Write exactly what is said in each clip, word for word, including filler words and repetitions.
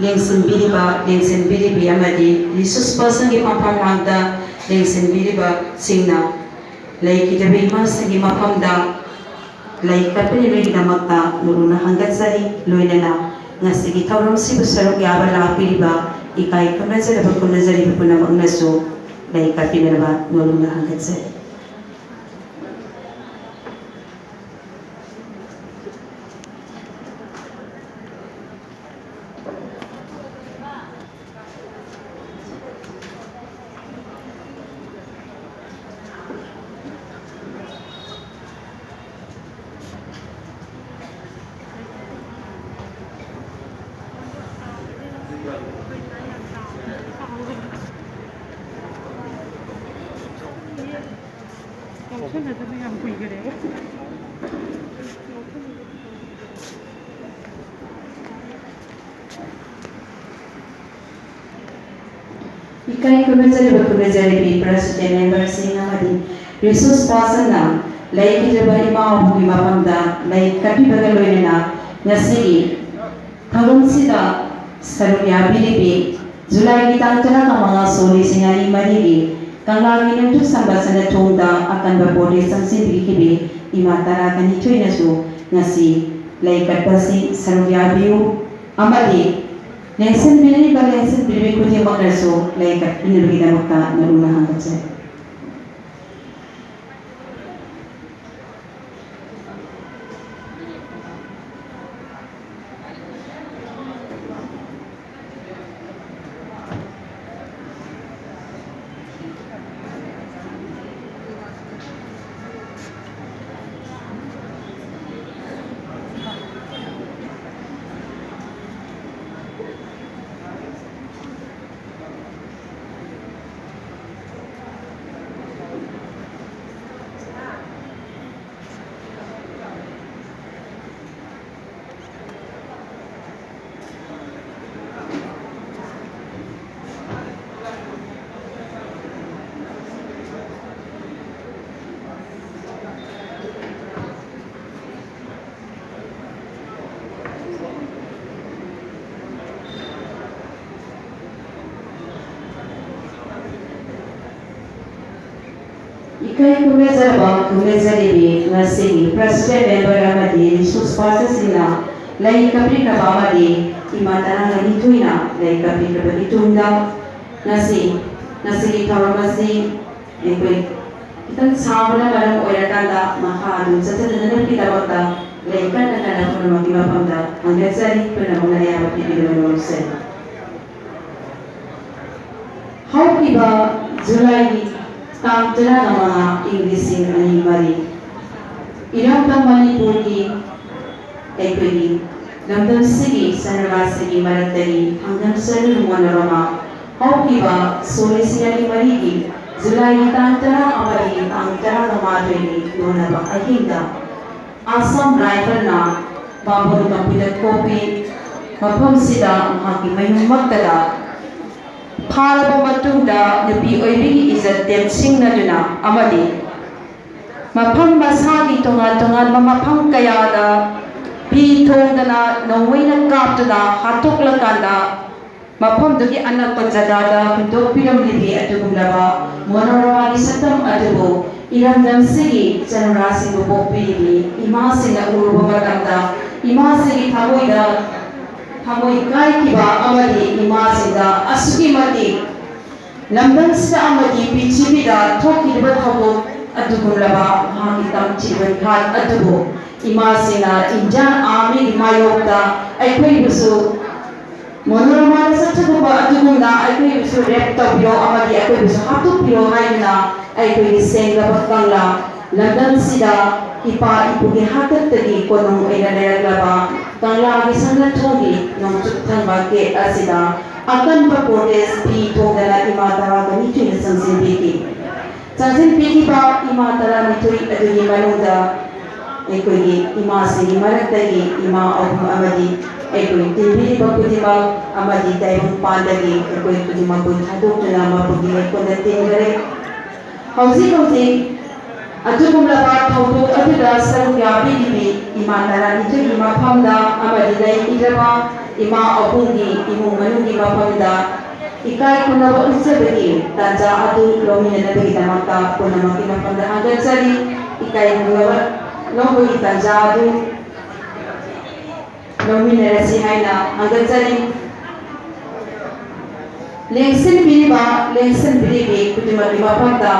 ꯂꯦꯡꯁꯤꯟꯕꯤꯔꯤꯕ, ꯂꯦꯡꯁꯤꯟꯕꯤꯔꯤꯕꯤ ꯑꯃꯗꯤ resource personꯒꯤ ꯐꯝꯐꯝ ꯃꯥꯡꯗ ꯂꯦꯡꯁꯤꯟꯕꯤꯔꯤꯕꯁꯤꯡꯅ ꯂꯩꯈꯤꯗꯕ ꯏꯃꯥꯁꯤꯡꯒꯤ ꯃꯐꯝꯗ ꯂꯩ ꯀꯠꯄꯤꯅꯕꯒꯤꯗꯃꯛꯇ ꯅꯧꯅ ꯍꯪꯒꯠꯆꯔꯤ꯫ ꯂꯣꯏꯅꯅ ꯉꯁꯤꯒꯤ ꯊꯧꯔꯝꯁꯤꯕꯨ ꯁꯔꯨꯛ ꯌꯥꯕ ꯂꯥꯛꯄꯤꯔꯤꯕ ꯏꯀꯥꯏ ꯈꯨꯝꯅꯖꯔꯕ ꯈꯨꯝꯅꯖꯔꯤꯕ ꯄꯨꯝꯅꯃꯛꯅꯁꯨ ꯂꯩ ꯀꯠꯄꯤꯅꯕ ꯅꯧꯅ ꯍꯪꯒꯠꯆꯔꯤ꯫ ꯂꯧꯁꯤꯟꯅꯗꯕ ꯌꯥꯝ ꯀꯨꯏꯈꯔꯦꯕ꯫ ꯏꯀꯥꯏ ꯈꯨꯝꯅꯖꯔꯤꯕ ꯈꯨꯝꯅꯖꯔꯤꯕꯤ president memberꯁꯤꯡ ꯑꯃꯗꯤ resource personꯅ ꯂꯩꯈꯤꯗ꯭ꯔꯕ ꯏꯃꯥ ꯏꯕꯨꯡꯒꯤ ꯃꯐꯝꯗ ꯂꯩ ꯀꯠꯄꯤꯕꯒ ꯂꯣꯏꯅꯅ ꯉꯁꯤꯒꯤ ꯊꯧꯔꯝꯁꯤꯗ ꯁꯔꯨꯛ ꯌꯥꯕꯤꯔꯤꯕꯤ ꯖꯨꯂꯥꯏꯒꯤ ꯇꯥꯡ ꯇꯔꯥꯃꯉꯥ ꯁꯣꯛ ꯂꯤꯁꯤꯡ ꯑꯅꯤ ꯃꯔꯤꯒꯤ ꯀꯪꯂꯥꯒꯤ ꯅꯤꯡꯊꯧ ꯁꯝꯕ ꯁꯅꯥꯊꯣꯡꯗ ꯑꯀꯟꯕ ꯄꯣꯠ ꯆꯪꯁꯤꯟꯕꯤꯈꯤꯕꯤ ꯏꯃꯥ ꯇꯔꯥꯒ ꯅꯤꯊꯣꯏꯅꯁꯨ ꯉꯁꯤ ꯂꯩ ꯀꯠꯄꯁꯤ ꯁꯔꯨꯛ ꯌꯥꯕꯤꯌꯨ ꯑꯃꯗꯤ ꯂꯦꯡꯁꯤꯟꯕꯤꯔꯤꯕ, ꯂꯦꯡꯁꯤꯟꯕꯤꯔꯤꯕ ꯈꯨꯗꯤꯡꯃꯛꯅꯁꯨ ꯂꯩ ꯀꯠꯄꯤꯅꯕꯒꯤꯗꯃꯛꯇ ꯅꯧꯅ ꯍꯪꯒꯠꯆꯔꯤ꯫ ꯏꯀꯥꯏ ꯈꯨꯝꯅꯖꯔꯕ ꯈꯨꯝꯅꯖꯔꯤꯕꯤ ꯉꯁꯤꯒꯤ president member ꯑꯃꯗꯤ resource personꯁꯤꯡꯅ ꯂꯩ ꯀꯠꯄꯤꯈ꯭ꯔꯕ ꯑꯃꯗꯤ ꯏꯃꯥ ꯇꯔꯥꯃꯔꯤ ꯊꯣꯏꯅ ꯂꯩ ꯀꯠꯄꯤꯈ꯭ꯔꯕꯒꯤ ꯇꯨꯡꯗ ꯉꯁꯤ ꯉꯁꯤꯒꯤ ꯊꯧꯔꯝ ꯑꯁꯤ ꯑꯩꯈꯣꯏ ꯈꯤꯇꯪ ꯁꯥꯡꯕꯅ ꯃꯔꯝ ꯑꯣꯏꯔꯀꯥꯟꯗ ꯃꯈꯥ ꯑꯗꯨꯝ ꯆꯠꯊꯅꯅꯕꯒꯤꯗꯃꯛꯇ ꯂꯩ ꯀꯟꯅ ꯀꯟꯅ ꯄꯨꯝꯅꯃꯛꯀꯤ ꯃꯐꯝꯗ ꯊꯥꯡꯒꯠꯆꯔꯤ꯫ ꯄꯨꯝꯅꯃꯛꯅ ꯑꯌꯥꯕ ꯄꯤꯕꯤꯔꯕ ꯃꯔꯨꯞꯁꯤꯡ꯫ ꯍꯧꯈꯤꯕ ꯖꯨꯂꯥꯏꯒꯤ ꯇꯥꯡ ꯇꯔꯥꯃꯉꯥ, ꯏꯪ ꯂꯤꯁꯤꯡ ꯑꯅꯤ ꯃꯔꯤ, ꯏꯔꯝꯗꯝ ꯃꯅꯤꯄꯨꯔꯒꯤ ꯑꯩꯈꯣꯏꯒꯤ ꯂꯝꯗꯝꯁꯤꯒꯤ ꯁꯅꯔꯥꯁꯤꯒꯤ ꯃꯔꯛꯇꯒꯤ ꯊꯥꯡꯗꯝ ꯁꯔꯨ ꯃꯣꯅꯣꯔꯃꯥ ꯍꯧꯈꯤꯕ ꯁꯣꯛ ꯂꯤꯁꯤꯡ ꯑꯅꯤ ꯃꯔꯤꯒꯤ ꯖꯨꯂꯥꯏꯒꯤ ꯇꯥꯡ ꯇꯔꯥ ꯑꯃꯗꯤ ꯇꯥꯡ ꯇꯔꯥꯃꯥꯊꯣꯏꯒꯤ ꯅꯣꯡꯉꯥꯟꯕ ꯑꯍꯤꯡꯗ ꯑꯁꯥꯝ ꯔꯥꯏꯐꯜꯅ ꯕꯥꯕꯨꯟ ꯀꯝꯄ꯭ꯌꯨꯇꯔ ꯀꯣꯄꯤ ꯃꯐꯝꯁꯤꯗ ꯃꯍꯥꯛꯀꯤ ꯃꯌꯨꯝꯃꯛꯇꯗ ꯐꯥꯔꯕ ꯃꯇꯨꯡꯗ ꯅꯨꯄꯤ ꯑꯣꯏꯕꯤꯒꯤ ꯏꯖꯠ ꯇꯦꯝꯁꯤꯡꯅꯗꯨꯅ ꯑꯃꯗꯤ ꯃꯐꯝ ꯃꯁꯥꯒꯤ ꯇꯣꯉꯥꯟ ꯇꯣꯉꯥꯟꯕ ꯃꯐꯝ ꯀꯌꯥꯗ ꯐꯤ ꯊꯣꯡꯗꯅ ꯅꯣꯡꯃꯩꯅ ꯀꯥꯞꯇꯨꯅ ꯍꯥꯠꯇꯣꯛꯂꯀꯥꯟꯗ ꯃꯐꯝꯗꯨꯒꯤ ꯑꯅꯛꯄ ꯖꯒꯥꯗ ꯍꯨꯟꯗꯣꯛꯄꯤꯔꯝꯂꯤꯕꯤ ꯑꯗꯨꯒꯨꯝꯂꯕ ꯃꯣꯅꯣꯔꯃꯥꯒꯤ ꯁꯛꯇꯝ ꯑꯗꯨꯕꯨ ꯏꯔꯝꯗꯝꯁꯤꯒꯤ ꯆꯅꯨꯔꯥꯁꯤꯡꯕꯨ ꯄꯣꯛꯄꯤꯔꯤꯕꯤ ꯏꯃꯥꯁꯤꯡꯅ ꯎꯔꯨꯕ ꯃꯇꯝꯗ ꯏꯃꯥꯁꯤꯒꯤ ꯊꯃꯣꯏꯗ ꯊꯃꯣꯏ ꯀꯥꯏꯈꯤꯕ ꯑꯃꯗꯤ ꯏꯃꯥꯁꯤꯡꯗ ꯑꯁꯨꯛꯀꯤ ꯃꯇꯤꯛ ꯂꯝꯗꯝꯁꯤꯗ ꯑꯃꯗꯤ ꯄ꯭ꯔꯤꯊꯤꯕꯤꯗ ꯊꯣꯛꯈꯤꯕ ꯊꯧꯗꯣꯛ ꯑꯗꯨꯒꯨꯝꯂꯕ ꯃꯍꯥꯛꯀꯤ ꯇꯝꯊꯤꯕ ꯃꯤꯍꯥꯠ ꯑꯗꯨꯕꯨ ꯏꯃꯥꯁꯤꯡꯅ ꯏꯟꯗꯤꯌꯥꯟ ꯑꯥꯔꯃꯤꯒꯤ ꯃꯥꯌꯣꯛꯇ ꯑꯩꯈꯣꯏꯕꯨꯁꯨ ꯃꯣꯅꯣꯔꯃꯥꯗ ꯆꯠꯊꯒꯨꯝꯕ ꯑꯗꯨꯒꯨꯝꯅ ꯑꯩꯈꯣꯏꯕꯨꯁꯨ ꯔꯦꯞ ꯇꯧꯕꯤꯔꯣ ꯑꯃꯗꯤ ꯑꯩꯈꯣꯏꯕꯨꯁꯨ ꯍꯥꯠꯇꯣꯛꯄꯤꯔꯣ ꯍꯥꯏꯗꯨꯅ ꯑꯩꯈꯣꯏꯒꯤ ꯁꯦꯡꯂꯕ ꯀꯪꯂꯥ ꯂꯝꯗꯝꯁꯤꯗ ꯏꯄꯥ ꯏꯄꯨꯒꯤ ꯍꯥꯛꯇꯛꯇꯒꯤ ꯀꯣꯅꯨꯡ ꯑꯣꯏꯅ ꯂꯩꯔꯛꯂꯕ ꯀꯪꯂꯥꯒꯤ ꯁꯪꯒ ꯊꯣꯡꯒꯤ ꯅꯣꯡꯆꯨꯞ ꯊꯪꯕ ꯒꯦꯠ ꯑꯁꯤꯗ ꯑꯀꯟꯕ ꯄ꯭ꯔꯣꯇꯦꯁ ꯐꯤ ꯊꯣꯡꯗꯅ ꯏꯃꯥ ꯇꯔꯥꯒ ꯅꯤꯊꯣꯏꯅ ꯆꯪꯁꯤꯟꯕꯤꯈꯤ꯫ ꯆꯪꯁꯤꯟꯕꯤꯈꯤꯕ ꯏꯃꯥ ꯇꯔꯥꯅꯤꯊꯣꯏ ꯑꯗꯨꯒꯤ ꯃꯅꯨꯡꯗ ꯑꯩꯈꯣꯏꯒꯤ ꯏꯃꯥꯁꯤꯡꯒꯤ ꯃꯔꯛꯇꯒꯤ ꯏꯃꯥ ꯑꯍꯨꯝ ꯑꯃꯗꯤ ꯑꯩꯈꯣꯏ ꯇꯤꯟꯕꯤꯔꯤꯕ ꯈꯨꯗꯤꯡꯃꯛ ꯑꯃꯗꯤ ꯇꯥꯏꯕꯪꯄꯥꯟꯗꯒꯤ ꯑꯩꯈꯣꯏ ꯈꯨꯗꯤꯡꯃꯛꯄꯨ ꯊꯥꯗꯣꯛꯇꯨꯅ ꯃꯄꯨꯒꯤ ꯂꯩꯀꯣꯜꯗ ꯇꯤꯟꯈꯔꯦ꯫ ꯍꯧꯖꯤꯛ ꯍꯧꯖꯤꯛ ꯑꯗꯨꯒꯨꯝꯂꯕ ꯊꯧꯗꯣꯛ ꯑꯗꯨꯗ ꯁꯔꯨꯛ ꯌꯥꯕꯤꯔꯤꯕꯤ ꯏꯃꯥ ꯇꯔꯥꯅꯤꯊꯣꯏꯒꯤ ꯃꯐꯝꯗ ꯑꯃꯗꯤ ꯂꯩꯈꯤꯗ꯭ꯔꯕ ꯏꯃꯥ ꯑꯍꯨꯝꯒꯤ ꯏꯃꯨꯡ ꯃꯅꯨꯡꯒꯤ ꯃꯐꯝꯗ ꯏꯀꯥꯏ ꯈꯨꯝꯅꯕ ꯎꯠꯆꯕꯒꯤ ꯇꯥꯟꯖꯥ ꯑꯗꯨ ꯂꯧꯃꯤꯟꯅꯅꯕꯒꯤꯗꯃꯛꯇ ꯄꯨꯝꯅꯃꯛꯀꯤ ꯃꯐꯝꯗ ꯍꯪꯒꯠꯆꯔꯤ꯫ ꯏꯀꯥꯏ ꯈꯨꯝꯅꯕ ꯂꯧꯕꯒꯤ ꯇꯥꯟꯖꯥ ꯑꯗꯨ ꯂꯧꯃꯤꯟꯅꯔꯁꯤ ꯍꯥꯏꯅ ꯍꯪꯒꯠꯆꯔꯤ꯫ ꯂꯦꯡꯁꯤꯟꯕꯤꯔꯤꯕ, ꯂꯦꯡꯁꯤꯟꯕꯤꯔꯤꯕꯤ ꯈꯨꯗꯤꯡꯃꯛꯀꯤ ꯃꯐꯝꯗ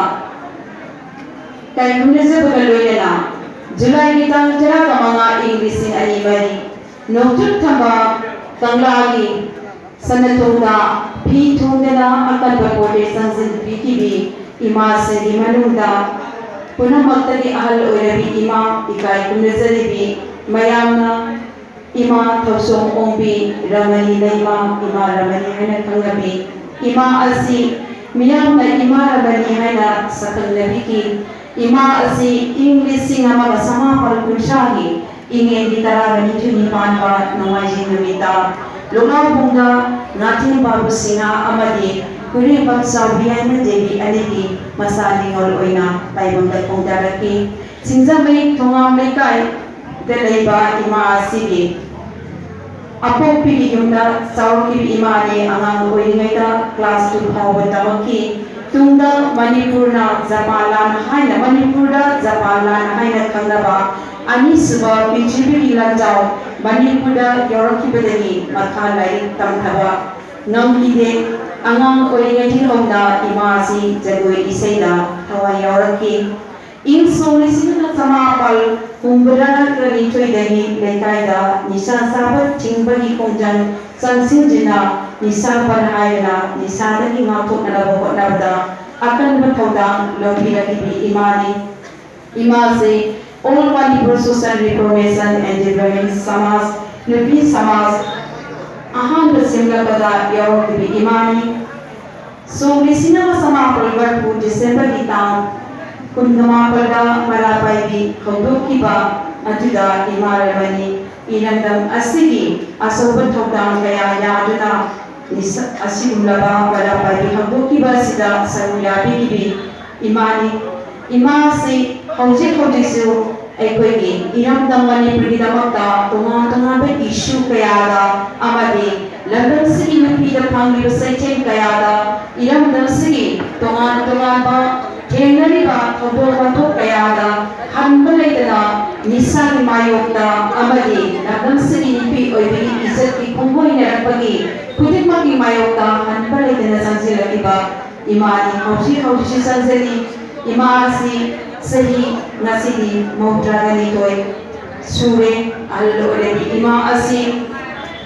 ꯏꯀꯥꯏ ꯈꯨꯝꯅꯖꯕꯒ ꯂꯣꯏꯅꯅ ꯖꯨꯂꯥꯏꯒꯤ ꯇꯥꯡ ꯇꯔꯥꯒ ꯃꯉꯥ ꯏꯪ ꯂꯤꯁꯤꯡ ꯑꯅꯤ ꯃꯔꯤ ꯅꯣꯡꯆꯨꯞ ꯊꯪꯕ ꯀꯪꯂꯥꯒꯤ ꯁꯅꯊꯣꯡꯗ ꯐꯤ ꯊꯣꯡꯗꯅ ꯑꯀꯟꯕ ꯄꯣꯇꯦ ꯆꯪꯁꯤꯟꯕꯤꯈꯤꯕꯤ ꯏꯃꯥꯁꯤꯡꯒꯤ ꯃꯅꯨꯡꯗ ꯄꯨꯝꯅꯃꯛꯇꯒꯤ ꯑꯍꯜ ꯑꯣꯏꯔꯕꯤ ꯏꯃꯥ, ꯏꯀꯥꯏ ꯈꯨꯝꯅꯖꯔꯤꯕꯤ ꯃꯌꯥꯝꯅ ꯏꯃꯥ ꯊꯧꯁꯣꯝ ꯑꯣꯡꯕꯤ ꯔꯃꯅꯤ ꯂꯩꯃ, ꯏꯃꯥ ꯔꯃꯅꯤ ꯍꯥꯏꯅ ꯈꯪꯅꯕꯤ ꯏꯃꯥ ꯑꯁꯤ ꯃꯤꯌꯥꯝꯅ ꯏꯃꯥ ꯔꯃꯅꯤ ꯍꯥꯏꯅ ꯁꯛꯈꯪꯅꯕꯤꯈꯤ꯫ ꯏꯃꯥ ꯑꯁꯤ ꯏꯪ ꯂꯤꯁꯤꯡ ꯑꯃꯒ ꯆꯃꯥꯄꯜ ꯀꯨꯟꯊ꯭ꯔꯥꯒꯤ ꯏꯉꯦꯟꯒꯤ ꯇꯔꯥꯒ ꯅꯤꯊꯣꯏꯅꯤ ꯄꯥꯟꯕ ꯅꯣꯡꯃꯥꯏꯖꯤꯡ ꯅꯨꯃꯤꯠꯇ ꯂꯨꯉꯥꯎꯕꯨꯡꯗ ꯉꯥꯊꯦꯝ ꯕꯥꯕꯨ ꯁꯤꯡꯍ ꯑꯃꯗꯤ ꯍꯨꯔꯦꯝꯕꯝ ꯆꯥꯎꯕꯤ ꯍꯥꯏꯅ ꯗꯦꯕꯤ ꯑꯅꯤꯒꯤ ꯃꯆꯥ ꯅꯤꯉꯣꯜ ꯑꯣꯏꯅ ꯇꯥꯏꯕꯪꯗ ꯈꯣꯡꯗꯥꯔꯛꯈꯤ꯫ ꯁꯤꯡꯖꯃꯩ ꯊꯣꯉꯥꯝ ꯂꯩꯀꯥꯏꯗ ꯂꯩꯕ ꯏꯃꯥ ꯑꯁꯤꯒꯤ ꯑꯄꯣꯛꯄꯤꯒꯤ ꯌꯨꯝꯗ ꯆꯥꯎꯔꯛꯈꯤꯕ ꯏꯃꯥꯗꯤ ꯑꯉꯥꯡ ꯑꯣꯏꯔꯤꯉꯩꯗ class two ꯐꯥꯎꯕ ꯇꯝꯃꯛꯈꯤ꯫ ꯇꯨꯡꯗ ꯃꯅꯤꯄꯨꯔꯅ ꯖꯄꯥꯟ ꯂꯥꯟ ꯍꯥꯏꯅ, ꯃꯅꯤꯄꯨꯔꯗ ꯖꯄꯥꯟ ꯂꯥꯟ ꯍꯥꯏꯅ ꯈꯪꯅꯕ ꯑꯅꯤꯁꯨꯕ ꯄ꯭ꯔꯤꯊꯤꯕꯤꯒꯤ ꯂꯥꯟꯖꯥꯎ ꯃꯅꯤꯄꯨꯔꯗ ꯌꯧꯔꯛꯈꯤꯕꯗꯒꯤ ꯃꯈꯥ ꯂꯥꯏꯔꯤꯛ ꯇꯝꯊꯕ ꯉꯝꯈꯤꯗꯦ꯫ ꯑꯉꯥꯡ ꯑꯣꯏꯔꯤꯉꯩꯗꯒꯤ ꯍꯧꯅ ꯏꯃꯥ ꯑꯁꯤ ꯖꯒꯣꯏ ꯏꯁꯩꯗ ꯊꯋꯥꯏ ꯌꯥꯎꯔꯛꯈꯤ꯫ ꯏꯪ ꯁꯣꯛ ꯂꯤꯁꯤꯡ ꯑꯃ ꯆꯃꯥꯄꯜ ꯍꯨꯝꯐꯨꯇꯔꯥ ꯅꯤꯊꯣꯏꯗꯒꯤ ꯂꯩꯀꯥꯏꯗ ꯅꯤꯁꯥ ꯆꯥꯕ ꯊꯤꯡꯕꯒꯤ ꯈꯣꯡꯖꯪ ꯆꯪꯁꯤꯟꯗꯨꯅ ꯅꯤꯁꯥ ꯕꯟ ꯍꯥꯏꯗꯅ ꯅꯤꯁꯥꯗꯒꯤ ꯉꯥꯛꯊꯣꯛꯅꯅꯕ ꯍꯣꯠꯅꯕꯗ ꯑꯀꯟꯕ ꯊꯧꯗꯥꯡ ꯂꯧꯕꯤꯔꯛꯂꯤꯕꯤ ꯏꯃꯥꯅꯤ꯫ ꯏꯃꯥꯁꯤ All Manipur Social Reformation and Development ꯁꯃꯥꯖ, ꯅꯨꯄꯤ ꯁꯃꯥꯖ ꯑꯍꯥꯟꯕ ꯁꯦꯝꯂꯛꯄꯗ ꯌꯥꯎꯔꯛꯂꯤꯕꯤ ꯏꯃꯥꯅꯤ꯫ ꯁꯣꯛ ꯂꯤꯁꯤꯡ ꯑꯃ ꯆꯃꯥꯄꯜ ꯃꯔꯤꯐꯨ ꯗꯤꯁꯦꯝꯕꯔꯒꯤ ꯇꯥꯡ ꯀꯨꯟꯒ ꯃꯥꯄꯜꯗ ꯃꯩꯔꯥ ꯄꯥꯏꯕꯤ ꯍꯧꯗꯣꯛꯈꯤꯕ ꯑꯗꯨꯗ ꯏꯃꯥ ꯔꯃꯅꯤ ꯏꯔꯝꯗꯝ ꯑꯁꯤꯒꯤ ꯑꯆꯧꯕ ꯊꯧꯗꯥꯡ ꯀꯌꯥ ꯌꯥꯗꯨꯅ ꯅꯤꯁ-, ꯑꯁꯤꯒꯨꯝꯂꯕ ꯃꯩꯔꯥ ꯄꯥꯏꯕꯤ ꯍꯧꯗꯣꯛꯈꯤꯕ ꯑꯁꯤꯗ ꯁꯔꯨꯛ ꯌꯥꯕꯤꯈꯤꯕꯤ ꯏꯃꯥꯅꯤ꯫ ꯏꯃꯥ ꯑꯁꯤ ꯍꯧꯖꯤꯛ ꯍꯧꯖꯤꯛꯁꯨ ꯑꯩꯈꯣꯏꯒꯤ ꯏꯔꯝꯗꯝ ꯃꯅꯤꯄꯨꯔꯒꯤꯗꯃꯛꯇ ꯇꯣꯉꯥꯟ ꯇꯣꯉꯥꯟꯕ issue ꯀꯌꯥꯗ ꯑꯃꯗꯤ ꯂꯝꯗꯝꯁꯤꯒꯤ ꯅꯨꯄꯤ ꯐꯪꯂꯤꯕ ꯆꯩꯊꯦꯡ ꯀꯌꯥꯗ, ꯏꯔꯝꯗꯝꯁꯤꯒꯤ ꯇꯣꯉꯥꯟ ꯇꯣꯉꯥꯟꯕ ꯊꯦꯡꯅꯔꯤꯕ ꯊꯧꯗꯣꯛ ꯋꯥꯊꯣꯛ ꯀꯌꯥꯗ ꯍꯟꯕ ꯂꯩꯇꯅ ꯅꯤꯁꯥꯒꯤ ꯃꯥꯌꯣꯛꯇ ꯑꯃꯗꯤ ꯂꯝꯗꯝꯁꯤꯒꯤ ꯅꯨꯄꯤ ꯑꯣꯏꯕꯒꯤ ꯏꯖꯠꯀꯤ ꯈꯣꯡꯒꯣꯏꯅꯔꯛꯄꯒꯤ ꯈꯨꯗꯤꯡꯃꯛꯀꯤ ꯃꯥꯌꯣꯛꯇ ꯍꯟꯕ ꯂꯩꯇꯅ ꯆꯪꯁꯤꯜꯂꯛꯂꯤꯕ ꯏꯃꯥꯅꯤ꯫ ꯍꯧꯖꯤꯛ ꯍꯧꯖꯤꯛꯁꯨ ꯆꯪꯖꯔꯤ꯫ ꯏꯃꯥ ꯑꯁꯤ ꯆꯍꯤ ꯉꯁꯤꯗꯤ ꯃꯧꯗ꯭ꯔꯥꯒ ꯅꯤꯊꯣꯏ ꯁꯨꯔꯦ꯫ ꯑꯍꯜ ꯑꯣꯏꯔꯕꯤ ꯏꯃꯥ ꯑꯁꯤ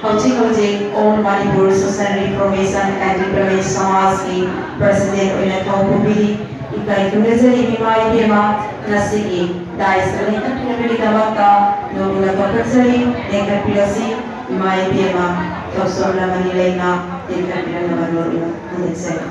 ꯍꯧꯖꯤꯛ ꯍꯧꯖꯤꯛ All Manipur Social Reformation and Development ꯁꯃꯥꯖꯀꯤ president ꯑꯣꯏꯅ ꯊꯧ ꯄꯨꯕꯤꯔꯤ꯫ ꯏꯀꯥꯏ ꯈꯨꯝꯅꯖꯔꯤ ꯏꯃꯥ ꯏꯕꯦꯝꯃ, ꯉꯁꯤꯒꯤ dais ꯂꯤꯡꯈꯠꯄꯤꯅꯕꯒꯤꯗꯃꯛꯇ ꯅꯣꯡꯃ ꯀꯧꯈꯠꯆꯔꯤ꯫ ꯂꯦꯡꯈꯠꯄꯤꯔꯁꯤ ꯏꯃꯥ ꯏꯕꯦꯝꯃ ꯊꯧꯁꯣꯝ ꯔꯃꯅꯤ ꯂꯩꯃ, ꯂꯦꯡꯈꯠꯄꯤꯔꯛꯅꯕ ꯅꯣꯡꯃ ꯍꯪꯅꯖꯔꯤ꯫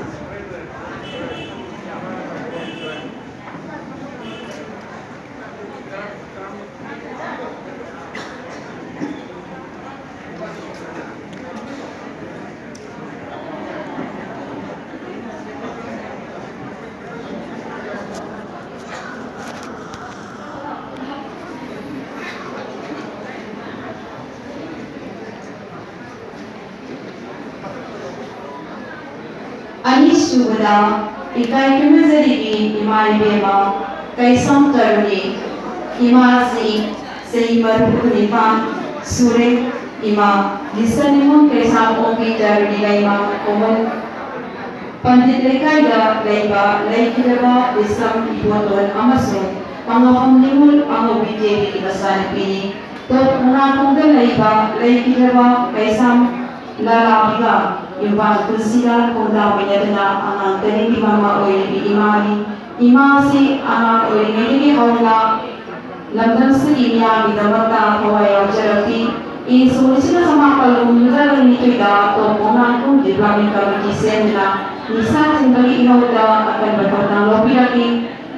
ꯑꯅꯤꯁꯨꯕꯗ, ꯏꯀꯥꯏ ꯈꯨꯝꯅꯖꯔꯤꯕꯤ ꯏꯃꯥ ꯏꯕꯦꯝꯃ ꯀꯩꯁꯥꯝ ꯇꯔꯨꯅꯤ꯫ ꯏꯃꯥꯁꯤ ꯆꯍꯤ ꯃꯔꯤꯐꯨ ꯅꯤꯄꯥꯟ ꯁꯨꯔꯦ꯫ ꯏꯃꯥ ꯂꯤꯁꯟ ꯅꯤꯉꯣꯜ ꯀꯩꯁꯥꯝ ꯑꯣꯡꯕꯤ ꯇꯔꯨꯅꯤ ꯂꯩꯃ ꯈꯨꯃꯟ ꯄꯟꯗꯤꯠ ꯂꯩꯀꯥꯏꯗ ꯂꯩꯕ ꯂꯩꯈꯤꯗ꯭ꯔꯕ ꯂꯤꯁꯝ ꯏꯕꯣꯇꯣꯟ ꯑꯃꯁꯨꯡ ꯄꯥꯉꯥꯐꯝ ꯅꯤꯉꯣꯜ ꯑꯉꯧꯕꯤ ꯗꯦꯕꯤꯒꯤ ꯃꯆꯥꯅꯨꯄꯤꯅꯤ꯫ ꯇꯣꯞ ꯈꯣꯡꯅꯥꯡꯈꯣꯡꯗ ꯂꯩꯕ ꯂꯩꯈꯤꯗ꯭ꯔꯕ ꯀꯩꯁꯥꯝ ꯂꯥꯂꯥꯕꯤꯒ ꯌꯨꯝꯕꯥꯟ ꯄꯨꯟꯁꯤꯒ ꯈꯣꯡꯗꯥꯃꯤꯟꯅꯗꯨꯅ ꯑꯉꯥꯡ ꯇꯔꯦꯠꯀꯤ ꯃꯃꯥ ꯑꯣꯏꯔꯤꯕꯤ ꯏꯃꯥꯅꯤ꯫ ꯏꯃꯥꯁꯤ ꯑꯉꯥꯡ ꯑꯣꯏꯔꯤꯉꯩꯗꯒꯤ ꯍꯧꯅ ꯂꯝꯗꯝꯁꯤꯒꯤ ꯃꯤꯌꯥꯝꯒꯤꯗꯃꯛꯇ ꯊꯋꯥꯏ ꯌꯥꯎꯖꯔꯛꯈꯤ꯫ ꯏꯪ ꯁꯣꯛ ꯂꯤꯁꯤꯡ ꯑꯃ ꯆꯃꯥꯄꯜ ꯍꯨꯝꯐꯨꯇꯔꯥꯒ ꯅꯤꯊꯣꯏꯗ ꯇꯣꯞ ꯈꯣꯡꯅꯥꯡꯈꯣꯡ Development Committee ꯁꯦꯝꯗꯨꯅ ꯅꯤꯁꯥ ꯊꯤꯡꯕꯒꯤ ꯏꯍꯧꯗ ꯑꯀꯟꯕ ꯊꯧꯗꯥꯡ ꯂꯧꯕꯤꯔꯛꯈꯤ꯫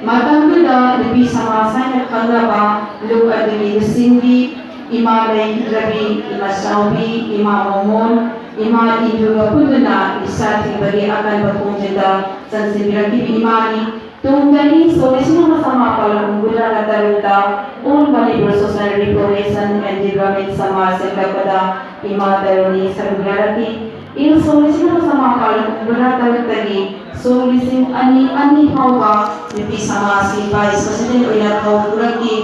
ꯃꯇꯝꯗꯨꯗ ꯅꯨꯄꯤ ꯁꯃꯥꯖ ꯍꯥꯏꯅ ꯈꯪꯅꯕ ꯂꯨꯞ ꯑꯗꯨꯒꯤ ꯂꯨꯆꯤꯡꯕꯤ ꯏꯃꯥ ꯂꯩꯈꯤꯗ꯭ꯔꯕꯤ, ꯏꯃꯥ ꯆꯥꯎꯕꯤ, ꯏꯃꯥ ꯃꯣꯃꯣꯟ, ꯏꯃꯥ ꯏꯟꯗꯨꯒ ꯄꯨꯟꯗꯨꯅ ꯅꯤꯁꯥ ꯊꯤꯡꯕꯒꯤ ꯑꯀꯟꯕ ꯈꯣꯡꯖꯦꯜꯗ ꯆꯪꯁꯤꯟꯕꯤꯔꯛꯈꯤꯕ ꯏꯃꯥꯅꯤ꯫ ꯇꯨꯡꯗ ꯏꯪ ꯁꯣꯛ ꯂꯤꯁꯤꯡ ꯑꯃ ꯆꯃꯥꯄꯜ ꯍꯨꯝꯐꯨꯇꯔꯥꯒ ꯇꯔꯨꯛꯇ All Manipur Social Reformation and Development ꯁꯃꯥꯖ ꯁꯦꯝꯒꯠꯄꯗ ꯏꯃꯥ ꯇꯔꯨꯅꯤ ꯁꯔꯨꯛ ꯌꯥꯔꯛꯈꯤ꯫ ꯏꯪ ꯁꯣꯛ ꯂꯤꯁꯤꯡ ꯑꯃ ꯆꯃꯥꯄꯜ ꯍꯨꯝꯐꯨꯇꯔꯨꯛꯇꯒꯤ ꯁꯣꯛ ꯂꯤꯁꯤꯡ ꯑꯅꯤ ꯑꯅꯤ ꯐꯥꯎꯕ ꯅꯨꯄꯤ ꯁꯃꯥꯖꯀꯤ vice president ꯑꯣꯏꯅ ꯊꯧ ꯄꯨꯔꯛꯈꯤ꯫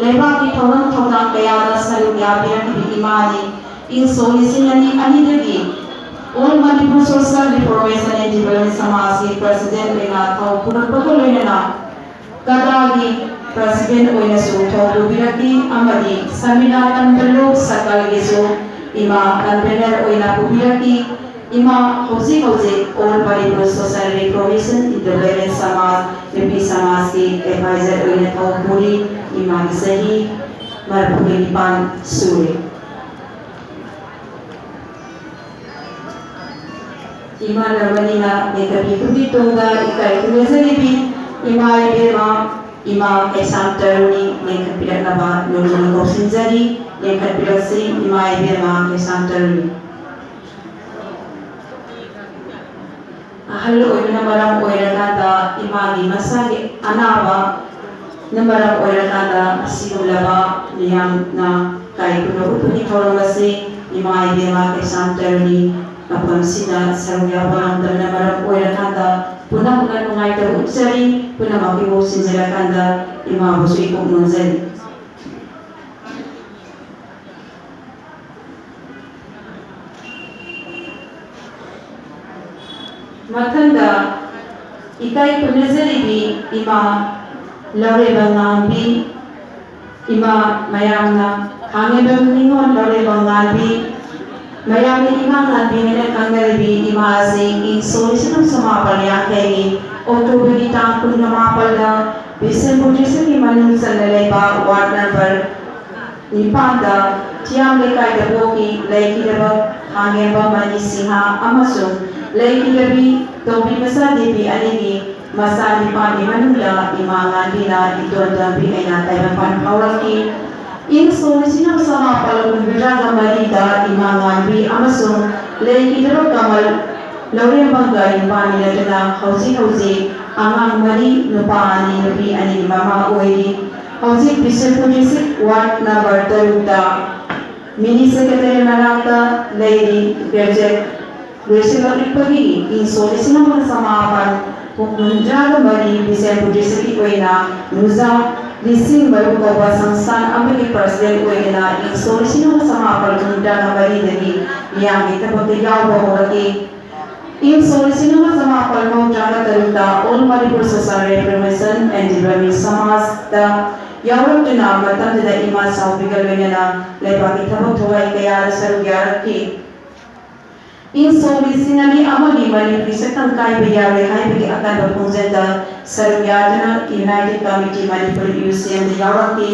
ꯂꯩꯕꯥꯛꯀꯤ ꯊꯧꯔꯝ ꯊꯧꯗꯥꯡ ꯀꯌꯥꯗ ꯁꯔꯨꯛ ꯌꯥꯕꯤꯔꯛꯈꯤꯕ ꯏꯃꯥꯅꯤ꯫ ꯏꯪ ꯁꯣꯛ ꯂꯤꯁꯤꯡ ꯑꯅꯤ ꯑꯅꯤꯗꯒꯤ All Manipur Social Reformation and Development ꯁꯃꯥꯖꯀꯤ president ꯑꯣꯏꯅ ꯊꯧ ꯄꯨꯔꯛꯄꯒ ꯂꯣꯏꯅꯅ ꯀꯗꯥꯒꯤ president ꯑꯣꯏꯅꯁꯨ ꯊꯧ ꯄꯨꯕꯤꯔꯛꯈꯤ ꯑꯃꯗꯤ ꯁꯃꯤꯅꯥ ꯇꯝꯕꯂꯨ ꯁꯀꯜꯒꯤꯁꯨ ꯏꯃꯥ convener ꯑꯣꯏꯅ ꯄꯨꯕꯤꯔꯛꯈꯤ꯫ ꯏꯃꯥ ꯍꯧꯖꯤꯛ ꯍꯧꯖꯤꯛ All Manipur Social Reformation and Development ꯁꯃꯥꯖ ꯅꯨꯄꯤ ꯁꯃꯥꯖꯀꯤ advisor ꯑꯣꯏꯅ ꯊꯧ ꯄꯨꯔꯤ꯫ ꯏꯃꯥꯒꯤ ꯆꯍꯤ ꯃꯔꯤꯐꯨ ꯅꯤꯄꯥꯟ ꯁꯨꯔꯦ꯫ ꯏꯃꯥ ꯂꯧꯃꯅꯤꯅ ꯂꯦꯡꯈꯠꯄꯤꯕꯒꯤ ꯇꯨꯡꯗ ꯏꯀꯥꯏ ꯈꯨꯝꯅꯖꯔꯤꯕꯤ ꯏꯃꯥ ꯏꯕꯦꯝꯃ, ꯏꯃꯥ ꯀꯩꯁꯥꯝ ꯇꯔꯨꯅꯤ ꯂꯦꯡꯈꯠꯄꯤꯔꯛꯅꯕ ꯅꯣꯡꯃ ꯀꯧꯁꯤꯟꯖꯔꯤ꯫ ꯂꯦꯡꯈꯠꯄꯤꯔꯛꯁꯤ ꯏꯃꯥ ꯏꯕꯦꯝꯃ ꯀꯩꯁꯥꯝ ꯇꯔꯨꯅꯤ꯫ ꯑꯍꯜ ꯑꯣꯏꯕꯅ ꯃꯔꯝ ꯑꯣꯏꯔꯀꯥꯟꯗ ꯏꯃꯥꯒꯤ ꯃꯁꯥꯒꯤ ꯑꯅꯥꯕꯅ ꯃꯔꯝ ꯑꯣꯏꯔꯀꯥꯟꯗ ꯑꯁꯤꯒꯨꯝꯂꯕ ꯃꯤꯌꯥꯝꯅ ꯀꯥꯏ ꯀꯨꯟꯅ ꯎꯠꯄꯒꯤ ꯊꯧꯔꯝ ꯑꯁꯤ ꯏꯃꯥ ꯏꯕꯦꯝꯃ ꯀꯩꯁꯥꯝ ꯇꯔꯨꯅꯤ ꯃꯐꯝꯁꯤꯗ ꯁꯔꯨꯛ ꯌꯥꯕ ꯉꯝꯗꯕꯅ ꯃꯔꯝ ꯑꯣꯏꯔꯀꯥꯟꯗ ꯄꯨꯝꯅꯃꯛꯅ ꯅꯨꯡꯉꯥꯏꯇꯕ ꯎꯠꯆꯔꯤ꯫ ꯄꯨꯝꯅꯃꯛꯀꯤ ꯃꯍꯨꯠ ꯁꯤꯟꯖꯔꯀꯥꯟꯗ ꯏꯃꯥꯕꯨꯁꯨ ꯏꯀꯣꯛ ꯅꯣꯟꯖꯔꯤ꯫ ꯃꯊꯪꯗ ꯏꯀꯥꯏ ꯈꯨꯝꯅꯖꯔꯤꯕꯤ ꯏꯃꯥ ꯂꯧꯔꯦꯝꯕꯝ ꯉꯥꯟꯕꯤ, ꯏꯃꯥ ꯃꯌꯥꯝꯅ ꯈꯥꯉꯦꯝꯕꯝ ꯅꯤꯉꯣꯜ ꯂꯧꯔꯦꯝꯕꯝ ꯉꯥꯟꯕꯤ, ꯃꯌꯥꯝꯅ ꯏꯃꯥ ꯉꯥꯟꯕꯤ ꯍꯥꯏꯅ ꯈꯪꯅꯔꯤꯕꯤ ꯏꯃꯥ ꯑꯁꯤ ꯏꯪ ꯁꯣꯛ ꯂꯤꯁꯤꯡ ꯑꯃ ꯆꯃꯥꯄꯜ ꯌꯥꯡꯈꯩꯒꯤ ꯑꯣꯛꯇꯣꯕꯔꯒꯤ ꯇꯥꯡ ꯀꯨꯟꯃꯥꯄꯜꯗ ꯕꯤꯁꯦꯝꯄꯨꯔ districtꯀꯤ ꯃꯅꯨꯡ ꯆꯟꯅ ꯂꯩꯕ ward number ꯅꯤꯄꯥꯟꯗ ꯊꯤꯌꯥꯝ ꯂꯩꯀꯥꯏꯗ ꯄꯣꯛꯈꯤ꯫ ꯂꯩꯈꯤꯗꯕ ꯈꯥꯉꯦꯝꯕꯝ ꯃꯅꯤ ꯁꯤꯡꯍ ꯑꯃꯁꯨꯡ ꯂꯩꯈꯤꯗꯕꯤ ꯇꯣꯝꯕꯤ ꯃꯆꯥ ꯗꯦꯕꯤ ꯑꯅꯤꯒꯤ ꯃꯆꯥ ꯅꯤꯄꯥꯟꯒꯤ ꯃꯅꯨꯡꯗ ꯏꯃꯥ ꯉꯥꯟꯕꯤꯅ ꯏꯇꯣꯟ ꯇꯣꯟꯕꯤ ꯑꯣꯏꯅ ꯇꯥꯏꯕꯪꯄꯥꯟ ꯐꯥꯎꯔꯛꯈꯤ꯫ ꯏꯪ ꯁꯣꯛ ꯂꯤꯁꯤꯡ ꯑꯃ ꯆꯃꯥꯄꯜ ꯍꯨꯝꯐꯨꯇꯔꯥꯒ ꯃꯔꯤꯗ ꯏꯃꯥ ꯉꯥꯟꯕꯤ ꯑꯃꯁꯨꯡ ꯂꯩꯈꯤꯗꯕ ꯀꯃꯜ ꯂꯧꯔꯦꯝꯕꯝꯒ ꯂꯨꯄꯥꯃꯤꯟꯅꯗꯨꯅ ꯍꯧꯖꯤꯛ ꯍꯧꯖꯤꯛ ꯑꯉꯥꯡ ꯃꯔꯤ, ꯅꯨꯄꯥ ꯑꯅꯤ, ꯅꯨꯄꯤ ꯑꯅꯤꯒꯤ ꯃꯃꯥ ꯑꯣꯏꯔꯤ꯫ ꯍꯧꯖꯤꯛ ꯕꯤꯁꯦꯝꯄꯨꯔ district ward number ꯇꯔꯨꯛꯇ ꯃꯤꯅꯤ ꯁꯦꯀ꯭ꯔꯦꯇꯔꯤ ꯃꯅꯥꯛꯇ ꯂꯩꯔꯤ꯫ ꯒ꯭ꯔꯦꯖꯨꯑꯦꯠ ꯂꯣꯏꯁꯤꯜꯂꯛꯂꯤꯕꯒꯤ ꯏꯪ ꯁꯣꯛ ꯂꯤꯁꯤꯡ ꯑꯃꯒ ꯆꯃꯥꯄꯟ ꯍꯨꯝꯐꯨꯇꯔꯥꯒ ꯃꯔꯤ ꯕꯤꯁꯦꯝꯄꯨꯔ ꯗꯤꯁꯇ꯭ꯔꯤꯛꯀꯤ ꯑꯣꯏꯅ ꯅꯨꯖꯥ ꯂꯤꯁꯤꯡ ꯃꯔꯨ ꯀꯧꯕ ꯁꯪꯁꯊꯥꯟ ꯑꯃꯒꯤ ꯄ꯭ꯔꯁꯤꯗꯦꯟ ꯑꯣꯏꯗꯨꯅ ꯏꯪ ꯁꯣꯛ ꯂꯤꯁꯤꯡ ꯑꯃꯒ ꯆꯃꯥꯄꯟ ꯍꯨꯝꯐꯨꯇꯔꯥꯒ ꯃꯔꯤꯗꯒꯤ ꯃꯤꯌꯥꯝꯒꯤ ꯊꯕꯛꯇ ꯌꯥꯎꯕ ꯍꯧꯔꯛꯏ꯫ ꯏꯪ ꯁꯣꯛ ꯂꯤꯁꯤꯡ ꯑꯃꯒ ꯆꯃꯥꯄꯟ ꯃꯧꯗ꯭ꯔꯥꯒ ꯇꯔꯨꯛꯇ All Manipur Social Reformation and Development ꯁꯃꯥꯖꯇ ꯌꯥꯎꯔꯛꯇꯨꯅ ꯃꯇꯝꯗꯨꯗ ꯏꯃꯥ ꯆꯥꯎꯕꯤꯒ ꯂꯣꯏꯅꯅ ꯂꯩꯕꯥꯛꯀꯤ ꯊꯕꯛ ꯊꯧꯔꯝ ꯀꯌꯥꯗ ꯁꯔꯨꯛ ꯌꯥꯔꯛꯈꯤ꯫ ꯏꯪ ꯁꯣꯛ ꯂꯤꯁꯤꯡ ꯑꯅꯤ ꯑꯃꯒꯤ ꯃꯅꯤꯄꯨꯔꯤ ꯁꯛꯇꯝ ꯀꯥꯏꯕ ꯌꯥꯔꯣꯏ ꯍꯥꯏꯕꯒꯤ ꯑꯀꯟꯕ ꯈꯣꯡꯖꯪꯗ ꯁꯔꯨꯛ ꯌꯥꯗꯨꯅ United Committee Manipur, ꯌꯨ ꯁꯤ ꯑꯦꯝꯗ ꯌꯥꯎꯔꯛꯈꯤ꯫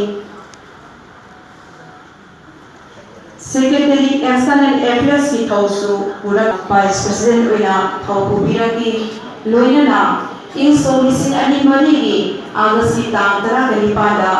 Secretary External Affairsꯀꯤ ꯊꯧꯁꯨ ꯄꯨꯔꯛ Vice President ꯑꯣꯏꯅ ꯊꯧ ꯄꯨꯕꯤꯔꯛꯈꯤ꯫ ꯂꯣꯏꯅꯅ ꯏꯪ ꯁꯣꯛ ꯂꯤꯁꯤꯡ ꯑꯅꯤ ꯃꯔꯤꯒꯤ ꯑꯥꯒꯁꯀꯤ ꯇꯥꯡ ꯇꯔꯥꯒ ꯅꯤꯄꯥꯟꯗ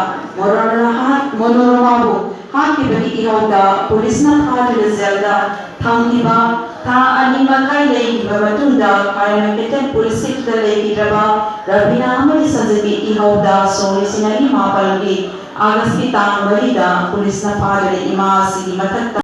ꯃꯣꯅꯣꯔꯃꯥꯕꯨ ꯍꯥꯠꯈꯤꯕꯒꯤ ꯏꯍꯧꯗ ꯄꯨꯂꯤꯁꯅ ꯐꯥꯗꯨꯅ ꯖꯦꯜꯗ ꯊꯝꯈꯤꯕ ꯊꯥ ꯑꯅꯤ ꯃꯈꯥꯏ ꯂꯩꯈꯤꯕ ꯃꯇꯨꯡꯗ ꯀꯥꯔꯅꯥꯇꯀꯥ ꯄꯨꯂꯤꯁꯀꯤ ꯈꯨꯠꯇ ꯂꯩꯈꯤꯗ꯭ꯔꯕ ꯔꯕꯤꯅꯥ ꯑꯃꯗꯤ ꯁꯟꯖꯤꯕꯒꯤ ꯏꯍꯧꯗ ꯁꯣꯛ ꯂꯤꯁꯤꯡ ꯑꯅꯤ ꯃꯥꯄꯜꯒꯤ ꯑꯥꯒꯁꯀꯤ ꯇꯥꯡ ꯃꯔꯤꯗ ꯄꯨꯂꯤꯁꯅ ꯐꯥꯗꯨꯅ ꯏꯃꯥ ꯑꯁꯤꯒꯤ ꯃꯊꯛꯇ